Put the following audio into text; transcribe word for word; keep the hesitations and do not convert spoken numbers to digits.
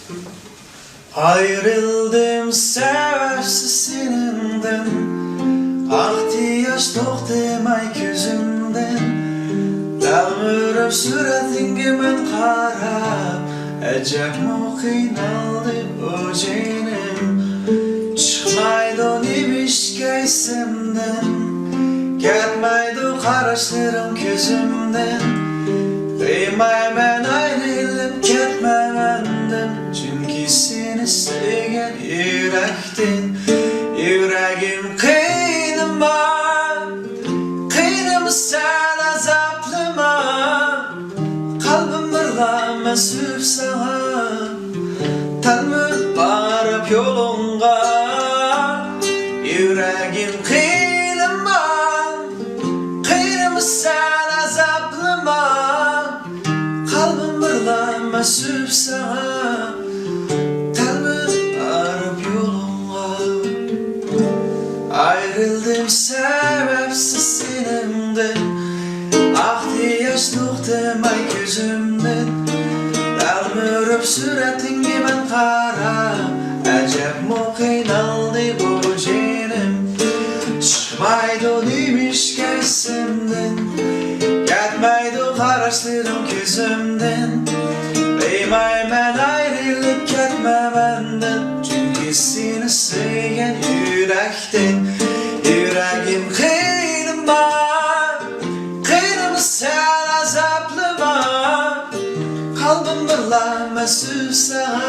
ئايرىلدىم سەۋەبسىز سېنىڭدىن، ئاقتى ياش توختىماي كۆزۈمدىن. تەلمۈرۈپ سۈرەتىڭگە مەن قاراپ، ئەجەبمۇ قىينالدى بۇ جېنىم. چىقمايدۇ نېمىشقا ئېسىمدىن، كەتمەيدۇ قاراشلىرىڭ كۆزۈمدىن. قىيمايمەن ئايرىلىپ كەتمە مەندىن، چۈنكى سېنى سۆيگەن يۈرەكتىن. يۈرەگىم قىينىما، قىينىما سەن ئازابلىما. قەلبىم بىرلا مەن سۆيۈپ ساڭا، تەلمۈرۈپ بارىپ يولۇڭغا. يۈرەگىم قىينىما، قىينىما سەن ئازابلىما. قەلبىم بىرلا مەن سۆيۈپ ساڭا، تەلمۈرۈپ بارىپ يولۇڭغا. ئايرىلدىم سەۋەبسىز سېنىڭدىن، ئاقتى ياش توختىماي كۆزۈمدىن. تەلمۈرۈپ سۈرەتىڭگە مەن قاراپ، ئەجەبمۇ قىينالدى بۇ جېنىم. چىقمايدۇ نېمىشقا ئېسىمدىن، كەتمەيدۇ قاراشلىرىڭ كۆزۈمدىن. قىيمايمەن ئايرىلىپ كەتمە مەندىن، چۈنكى سېنى سۆيگەن يۈرەك يۈرەكتىن. يۈرەگىم قىينىما، قىينىما سەن ئازابلىما. قەلبىم بىرلا مەن سۆيۈپ ساڭا،